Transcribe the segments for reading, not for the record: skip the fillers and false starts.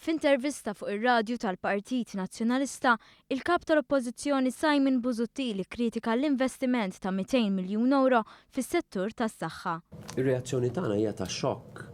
F'intervista fuq ir-radju tal-Partit Nazzjonalista, il-Kap tal-Oppożizzjoni Simon Busuttil ikkritika l-investiment ta' 200 miljun ewro fis-settur tas-saħħa. Ir-reazzjoni tagħna hija ta' xokk.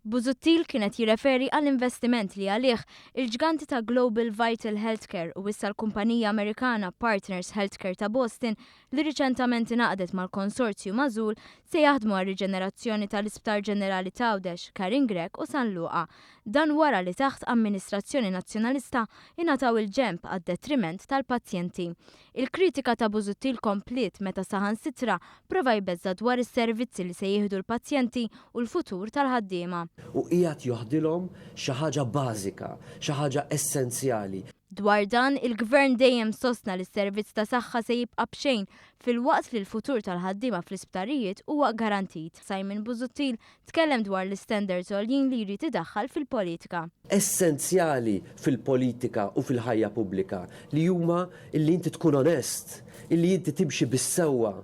Busuttil kien qed jirreferi għall-investiment li għalih il-ġganti ta' Global Vital Healthcare u issa l-kumpanija Amerikana Partners Healthcare ta' Boston li riċentament ingħaqdet mal-konsorzju magħżul se jaħdmu għar-riġenerazzjoni tal-Isptar Ġenerali t'Għawdex, Karin Grech u San Luqa. Dan wara li taħt amministrazzjoni Nazzjonalista ingħataw il-ġenb għad-detriment tal-pazjenti. Il-kritika ta' Busuttil kompliet meta saħansitra prova jbeżża' dwar is-servizzi li se jieħdu l-pazjenti u l-futur tal-ħaddiema. U qiegħed joħdilhom xi ħaġa bażika, xi ħaġa essenzjali. Dwar dan, il-Gvern dejjem sostna li s-servizz ta' saħħa se jibqa' b'xejn filwaqt li l-futur tal-ħaddiema fl-isptarijiet huwa garantit. Simon Busuttil Tkellem dwar l-istandards għoljin li jrid idaħħal fil-politika. Essenzjali fil-politika u fil-ħajja pubblika li huma illi inti tkun onest, illi inti timxi bis-sewwa.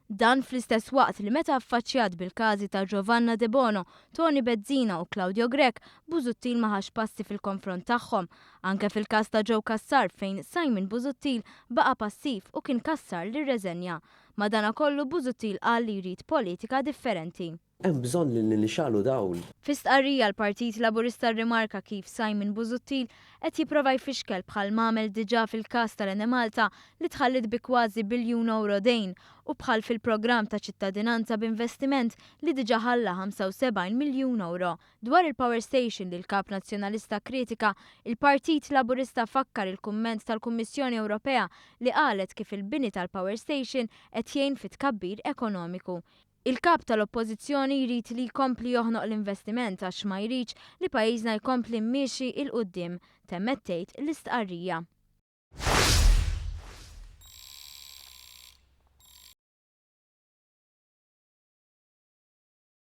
Dan fl-istess waqt li meta affaċċjat bil-każi ta' Giovanna Debono, Toni Bezzina u Claudio Grech, Busuttil ma ħax passi fil-konfront tagħhom. Anke fil-każ ta' Joe Cassar fejn Simon Busuttil baqa' passiv u kien Cassar li rreżenja. Madanakollu Busuttil qal li jrid politika differenti. Hemm bżonn li nixgħalu dawl. Fi stqarrija l-Partit Laburista rrimarka kif Simon Busuttil qed jipprova jfixkel bħal m'għamel diġà fil-każ tal-Enemalta li tħalliet bi kważi biljun ewro dejn u bħal fil-programm ta' ċittadinanza b'investiment li diġà ħalla 75 miljun ewro. Dwar il-power station li l-Kap Nazzjonalista kkritika, il-Partit Laburista fakkar il-kumment tal-Kummissjoni Ewropea li qalet kif il-bini tal-power station qed jgħin fit-tkabbir ekonomiku. Il-Kap tal-Oppożizzjoni jrid li jkompli joħnoq l-investiment għax ma jridx li pajjiżna jkompli miexi 'l quddiem, temmet tgħid l-istqarrija.